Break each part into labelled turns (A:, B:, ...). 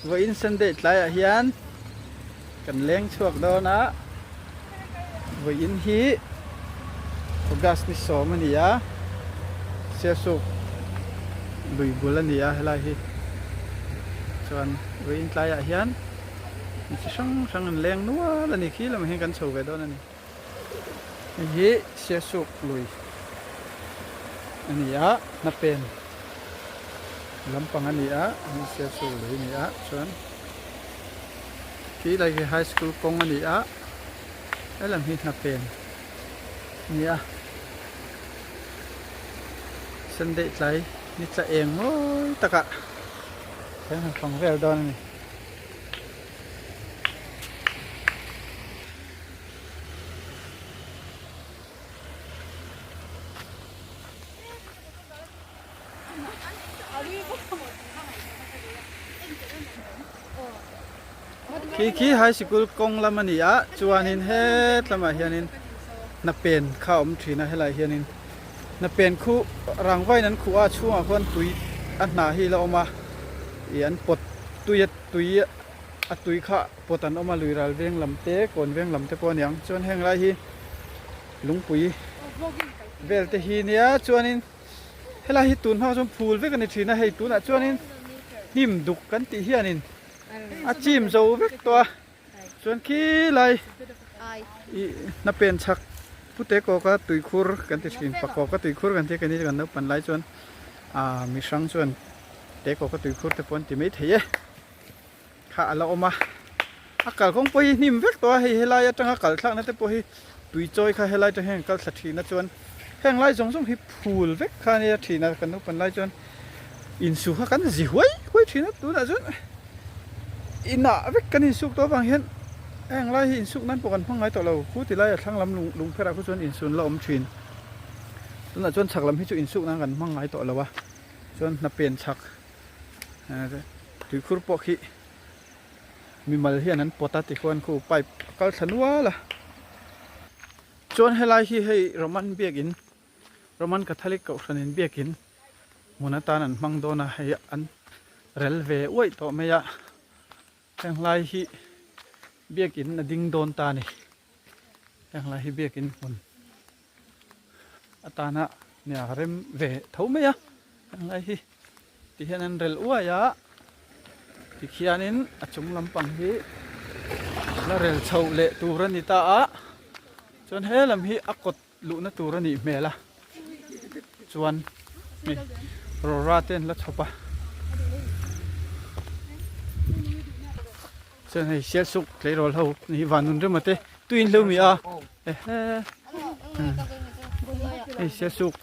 A: Vawiin Sunday tlaiah hian kan leng chhuak dawn a, vawiin hi August ni sawm a ni a, Sialsuk lui bul a ni a helai hi chuan vawiin tlaiah hian mi chi hrang hrang an leng nual a ni khi lamah hian kan chho ve dawn a ni. Hei hi Sialsuk lui a ni a, hnapen lampang a ni a, hei Sialsuk lui a ni a chuan khi lai hi high school kawng a ni a, helam hi hnapen a ni a, Sunday tlai ni tla eng mawi takah kan han fang vel dawn a ni. Khi khi high sikul kawng lam a ni a chuanin het lamah hianin hnapen kha a awm thin a helaiah hianin hnapen khu rangvain an khuh a a chhungah khuan tui a hna hi la awm a ih an pawt tui a tui a tui kha pawt an awm a lui ral veng lam te kawn veng lam te pawh a ni ang chuan heng lai hi lungpui vel te hi nia chuanin helai hi tun hma chuan phul vek a ni thin a hei tunah chuanin hnim duk kan tih hianin a chim zo vek tawh a chuan khilai ih hnapen chhak pute kawka tuikhur kan ti thin pakawka tuikhur kan ti a keini kan naupan lai chuan ah mihrang chuan te kawka tuikhur te pawh an ti maithei e. Kha a la awm a, a kalkawng pawh hi hnim vek tawh a, hei helai atanga kal thlakna te pawh hi tui chawi kha helai atang hian an kal thla thin a chuan heng lai zawng zawng hi phul vek kha a nia thin a, kan naupan lai chuan insu kha kan zi huai huai thin a, tunah chuan inah vek kan insuk tawh avang hian heng lai hi insuk nan pawh kan hmang ngai tawh lo, khu ti laia thlang lam lung lungpherah khu chuan insun la awm thin, tunah chuan chhak lam hi chu insuk nan kan hmang ngai tawh lo a, chuan hnapen chhak. Tuikhur pawh khi mimal hian an pawt a tikhuan khu pipe a kal thla nual a. Chuan helai hi hei Roman biakin Roman Catholic kohhranin biakin hmun atan an hmang dawn a hei an rel ve uaih tawh mai a heng lai hi biakin a ding dawn ta a ni heng lai hi biakin hmun. Atana nia rem ve tho mai a helai hi ti hian an rel uai a tikhianin a chung lampang hi la rel chhoh leh tur a ni ta a chuan he lam hi a kawt luhna tur a nih hmel a chuan hei rawra te an la chhawp a chuan hei sialsuk tleirawl ho ni vanun rema te tuiin hlo mi a. Hei Siasuk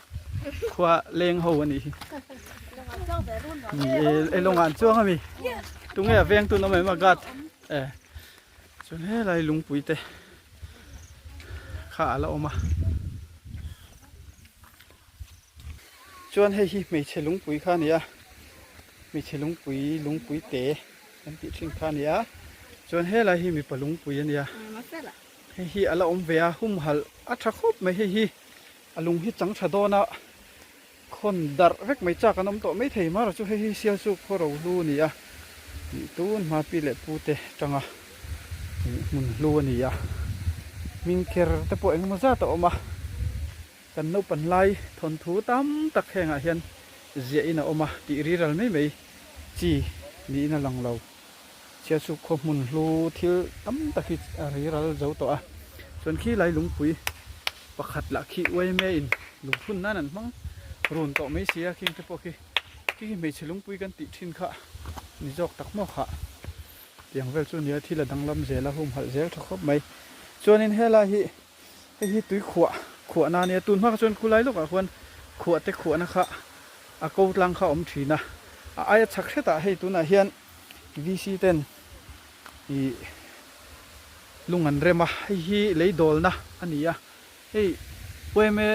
A: khua leng ho a nih hi. Ni e lawngah an chuang a mi. Tunge a veng tun awm em a guard. E chuan helai lungpui te kha a la awm a. Chuan hei hi hmeichhe lungpui kha a ni a. Hmeichhe lungpui lungpui te kan tih thin kha a ni a. Chuan helai hi mipa lungpui a ni a. Hei hi a la awm ve a, humhalh a tha khawp mai hei hi a lung hi chang tha dawn a, khawn darh vek mai chak an awm tawh mai thei marawh chu hei hi Sialsuk khaw ro hlu a ni a, ih tun hma pi leh pu te tanga ih hmun hlu a ni a, hming kher te pawh engemaw zat a awm a, kan naupan lai thawnthu tam tak hengah hian ziah in a awm a tih riral mai mai chi niin a lang lo. Chhiatsuk khaw hmun hlu thil tam tak hi a ri ral zo tawh a, chuan khi lai lungpui pakhat lah khi uaime in lungphun nan an hmang run tawh mai si a, khing te pawh khi khi khi hmeichhe lungpui kan tih thin kha ni zawk tak maw khah tiang vel chu nia thil a danglam zel a humhalh zel tha khawp mai. Chuanin helai hi hei hi tui khuah khuah na ania tun hma kha chuan khulai lawkah khuan khuah te khuahna kha a ko tlang kha a awm thin a, a aia chhak hretah hei tunah hian VC ten ih lung an rem a, hei hi lei dawlna a ni a, hei Pueme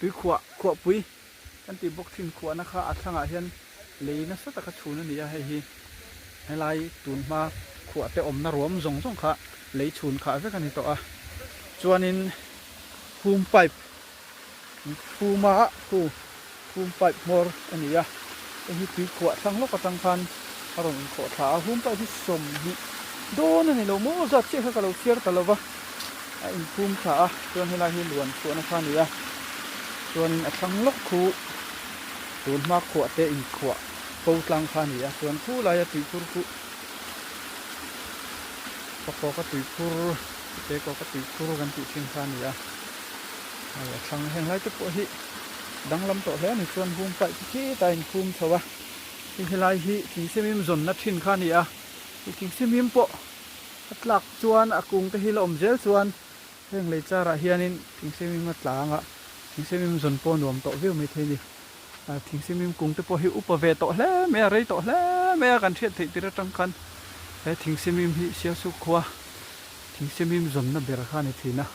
A: tui khuah khuahpui kan tih bawk thin khuahna kha a thlangah hian lei nasa taka chhun a ni a, hei hi helai tun hma khuah te awmna ruam zawng zawng kha lei chhun khah vek a ni tawh a, chuanin hum pipe Phuma khu phum pipe hmawr a ni a, hei hi tui khuah thlang lawk atang khan A rawn inkhawh thla a, hum pipe hi 20 dawn a ni lo maw zat chiah kha ka lo chhiar ta lo va, a inphum thla a, chuan helai hi luan chhuahna kha a ni a, chuanin a thlang lawk khu tun hma khuah te inkhuah ko tlang kha a ni a, chuan khu laia tuikhur khu pakawka tuikhur te kawka tuikhur kan tih thin kha a ni a, hei a thlang heng lai te pawh hi danglam tawh hle a ni, chuan hum pipe hi khitah a inphum chho a. Hei helai hi thingsemim zawnna thin kha a ni a, hei thingsemim pawh a tlak chuan a kung te hi la awm zel chuan heng lei char ah hianin thingsemim a tla ang a, thingsemim zawn pawh a nuam tawh viau maithei a ni. Ah thingsemim kung te pawh hi upa ve tawh hle mai a, rei tawh hle mai a kan hriat theih tir atang khan he thingsemim hi Sialsuk khua thingsemim zawnna ber kha a ni thin a,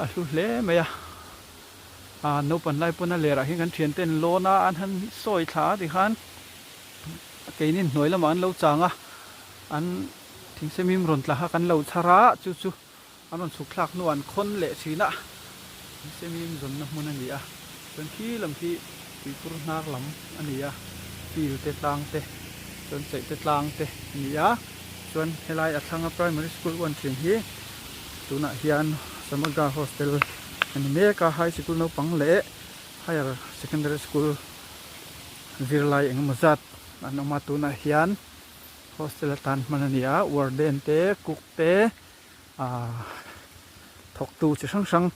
A: a hlu hle mai a. A naupan lai pawn a lerah hian kan thian ten lawn a an han sawi thla a tikhan keini hnuai lamah an lo chang a, an thingsemim rawn tla kha kan lo chhar a, chu chu an rawn chhuk thlak hnuah an khawn leh thin a, thingsemim zawnna hmun a ni a, chuan khi lam khi tuikhur hnar lam a ni a, field te tlang te chuan chaih te tlang te a ni a, chuan helai a thlanga primary school uan thin hi tunah hian Samagra hostel a ni mek a, high sikul naupang leh higher secondary school zirlai engemaw zat an awm a, tunah hian hostel atan hman a ni a, warden te cook te ahh thawktu chi hrang hrang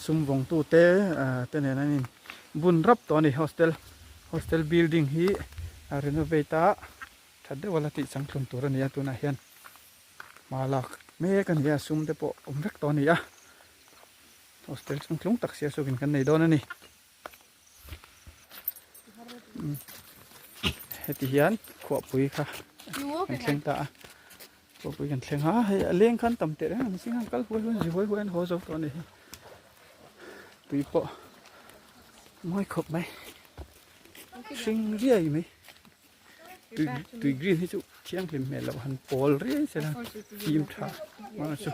A: sum vawngtu te ahh te nen an in bun rap tawh a ni hostel hostel building hi a renovate a that deuh a la tih changtlun tur a ni a tunah hian. Hma lak mek a ni a, sum te pawh awm vek tawh a ni a, hostel chungtlung tak siam sawkin kan nei dawn a ni. Heti hian khuahpui kha kan thleng ta a, khuahpui kan thleng a, hei a leng khan tam teh reng ang zing a kal huai huai an zi huai huai an haw zo tawh a ni hi, tui pawh mawi khawp mai, hring riai mai. Tui tui green hi chu thianghlim hmel loh han pawl riai se la fim tha a chu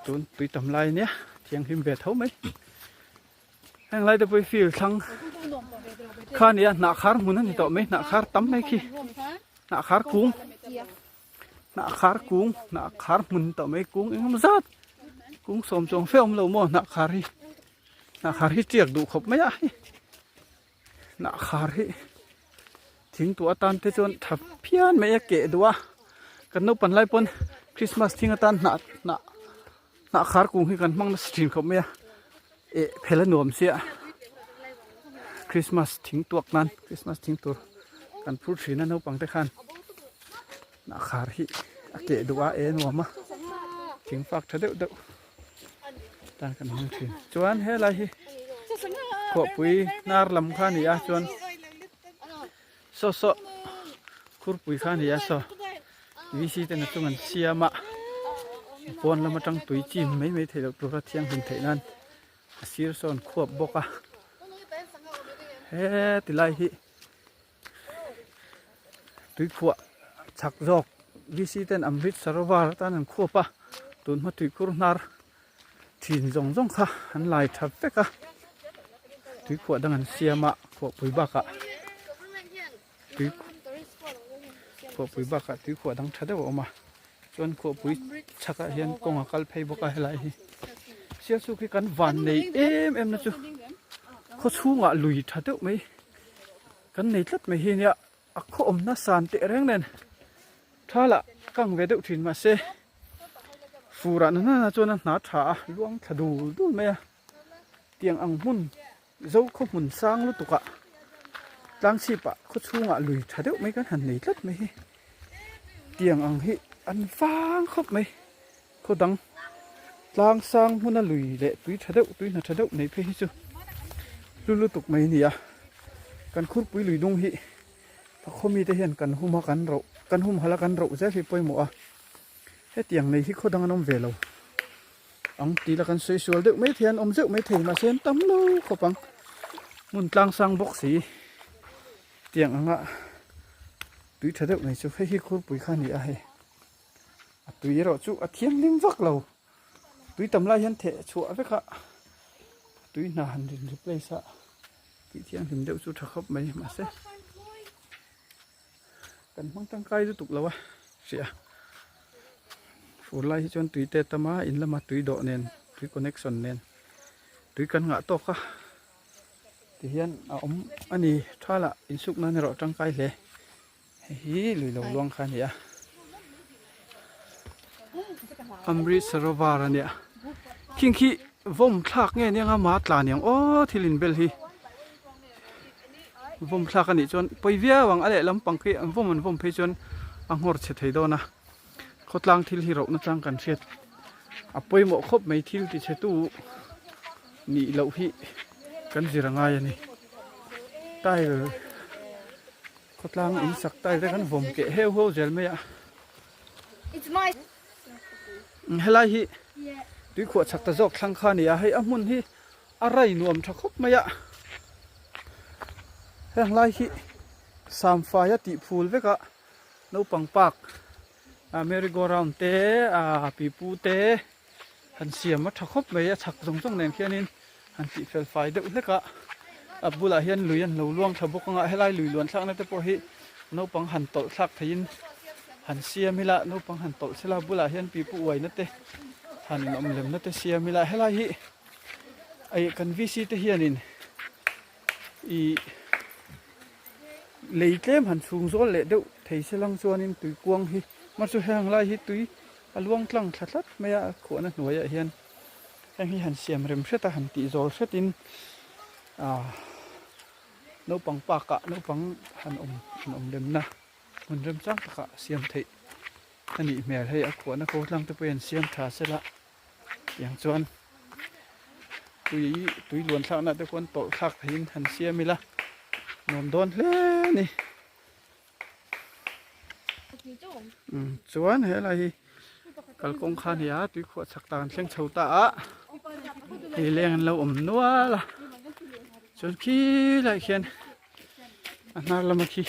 A: tun tui tam lai ania thianghlim ve tho mai heng lai te pawh hi field thlang kha ania hnah khar hmun a ni tawh mai hnah khar tam mai khi hnah khar kung hnah khar kung hnah khar hmun tawh mai kung engemaw zat kung sawm chuang fe awm lo maw hnah khar hi hnah khar hi tiak duh khawp mai a hei. Hnah khar hi thing tuah atan te chuan tha phian mai a keh duh a kan naupan lai pawn christmas thing atan hnah hnah hnah khar kung hi kan hmang nasa thin khawp mai a eh phel a nuam sia christmas thing tuak nan christmas thing tur kan phur thin a naupang te khan hnah khar hi a keh duh a eh a nuam a thing fak tha deuh deuh. Tan kan hmang thin chuan helai hi khuahpui hnar lam kha a ni a chuan saw saw khurpui kha a ni a saw VC ten a chung an siam a pawn lam atang tui chim mai mai theih loh tura thianghlim theih nan a sir sawn khuap bawk a he ti lai hi tuikhuah chak zawk VC ten Amrit Sarovar atan an khuap a tun hma tuikhur hnar thin zawng zawng kha an lai tha vek a tuikhuah dang an siam a khuahpui bakah tui khuahpui bakah tuikhuah dang tha deuh a awm a chuan khuahpui chhakah hian kawng a kal phei bawk a helai hi Sialsuk hi kan van nei em em na chu khaw chhungah lui tha deuh mai. Kan nei tlat mai hi nia a khaw awmna san teh reng nen tha lah kang ve deuh thin mahse fur ah nana chuan a hna tha a luang thla dul dul mai a tiang ang hmun zo khaw hmun sang lutuk ah tlang chhip ah khaw chhungah lui tha deuh mai kan han nei tlat mai hi tiang ang hi an vang khawp mai khaw dang tlang sang hmuna lui leh tui tha deuh tui hna tha deuh nei phei hi chu hlu lutuk mai a ni a kan khurpui lui dung hi a khaw mite hian kan hum a kan roh kan hum halh a kan roh zel hi pawimawh a hetiang nei hi khaw dang an awm ve lo ang tih la kan sawi sual deuh mai thei an awm zeuh mai thei mahse an tam lo khawp ang hmun tlang sang bawk si tiang anga tui tha deuh nei chu hei hi khurpui kha a ni a hei. A tui erawh chu a thianghlim vak lo tui tam lai hian theh chhuah vek a tui hna han rin replace a tih thianghlim deuh chu tha khawp mai mahse. Kan hmang tangkai lutuk lo a hria. Fur lai hi chuan tui te tam a, in lama tui dawh nen, tui connection nen tui kan ngah tawk a. Tihian a awm a ni thala insuk nan erawh tangkai hle. Hei hi lui lo luang kha a ni a. Amrit Sarovar a nia. Khing khi vawm thlak nge nia nga ma tla niang aw thil inbel hi. Vawm thlak a nih chuan pawi viau ang a lehlam pang khi an vawm an vawm phei chuan a nghawr chhe thei dawn a. Khawtlang thil hi rohna chang kan hriat a pawimawh khawp mai thil ti chhe tu nih loh hi kan zir a ngai a ni. Tile khawtlang in sak tile te kan vawm keh heu heu zel mai a. Helai hi tuikhuah chak ta zawk thlang kha a ni a, hei a hmun hi A rai nuam tha khawp mai a, heng lai hi samfai a tih phul vek a, naupang park ah merry go round te ah pipu te han siam a tha khawp mai a chhak zawng zawng nen khianin han tih fel fai deuh hlek a, a bulah hian lui an lo luang tha bawk anga helai lui luan thlakna te pawh hi naupang han tawlh thlak theihin han siam ila naupang han tawlh sela bulah hian pipu uaina te han inawm lemna te siam ila helai hi. Ih kan VC te hianin ih lei tlem han chhung zawl leh deuh thei se lang chuanin tui kuang hi hma chu heng lai hi tui a luang tlang thla tlat mai a a khuahna hnuaiah hian heng hi han siam rem hret a han tih zawl hretin ah naupang park ah naupang han awm han awm lemna hmun remchang takah siam theih a nih hmel hei a khuahna ko tlang te pawh hi an siam tha sela. Tiang chuan tui tui luan thlakna te khuan tawlh thlak theihin han siam ila nuam dawn hle a ni. Chuan helai hi kalkawng kha a ni a tui khuah chak tak an thleng chho ta a hei leng an lo awm nual a chuan khilaiah khian a hnar lama khi.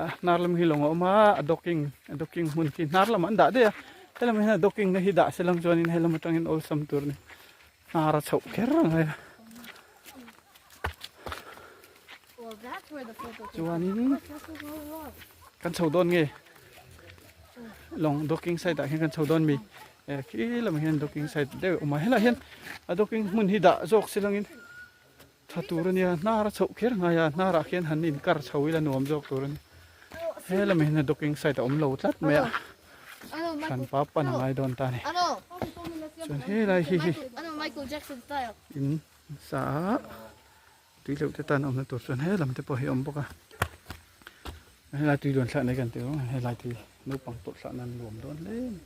A: A hnar lam hi lawng a awm a a docking a docking hmun khi hnar lamah an dah daih a helam hian a docking na hi dah se lang chuanin helam atangin awlsam tur a ni hnar a chhoh kher ang a chuanin kan chho dawn nge lawng docking side ah hian kan chho dawn mi khi lamah hian docking side deuh a awm a helaiah hian a docking hmun hi dah zawk se langin. Tha tur a nia, hnar a chhoh kher ngai a, hnarah khian han inkar chho ila nuam zawk tur a ni. He lamah hian a docking site a awm lo tlat mai a, thlan pa pan a ngai dawn ta a ni. Chuan helai hi hi in sa a, tui loh te tan awmna tur chuan he lam te pawh hi a awm bawk a. Helai tui luan thlak nei kan tih ang helai tui naupang tawlh thlak nan nuam dawn hle a ni.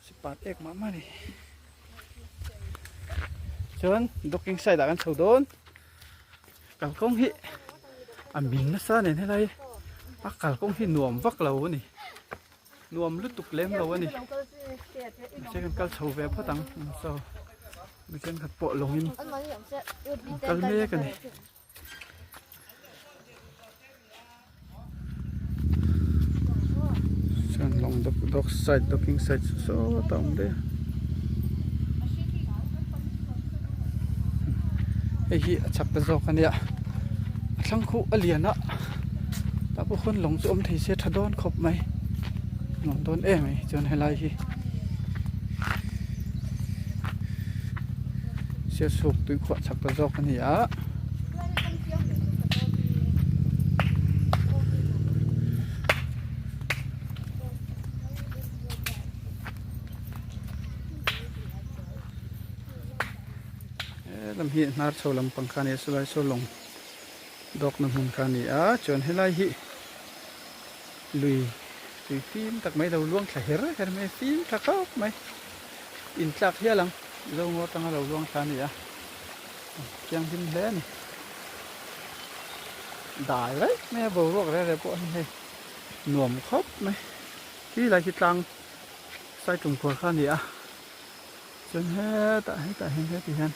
A: Sipat ek mah mah a ni. Chuan docking side ah kan chho dawn. Kalkawng hi a min nasa nen helai a kalkawng hi nuam vak lo a ni. Nuam lutuk lem lo a ni. Mahse kan kal chho ve phawt ang. Saw mi thenkhat pawh lawngin an kal mek a ni. Chuan lawng dock dock side docking side saw sawtah a awm daih a hei hi a chak ta zawk a nia a thlang khuh a lian a tah pawh khawn lawng chu awm thei se tha dawn khawp mai nuam dawn em mai chuan helai hi Sialsuk tuikhuah chak ta zawk a ni a. Helam hi hnar chho lampang kha a ni a sawlai saw lawng dawkna hmun kha a ni a chuan helai hi lui tui fim tak mai lo luang thla her her mai a fim tha khawp mai intlak hial ang zo ngaw atanga lo luang thla a ni a thianghlim hle a ni dai raih mai a boruak reh reh pawh a ni hei nuam khawp mai khi lai khi tlang saitlum khuar kha a ni a chuan hetah hetah hian heti hian.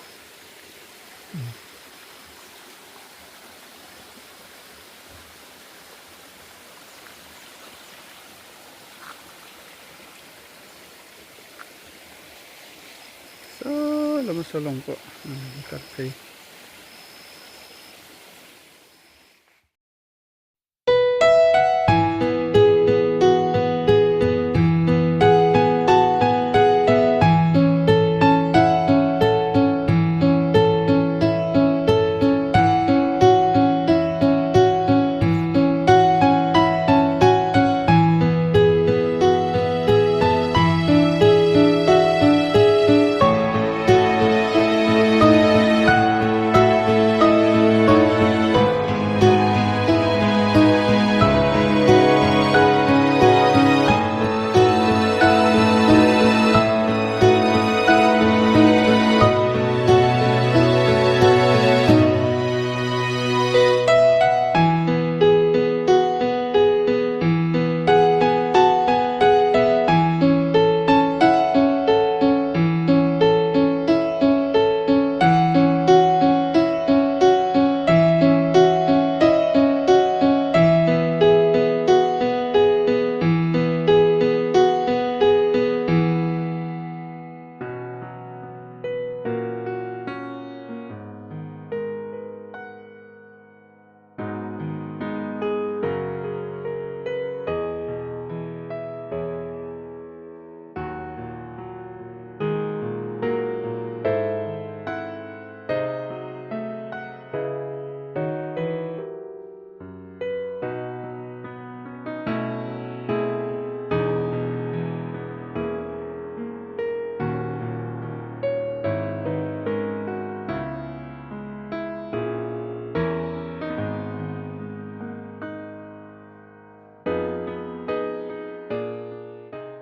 A: Saw lama saw lawng pawh an kar phei.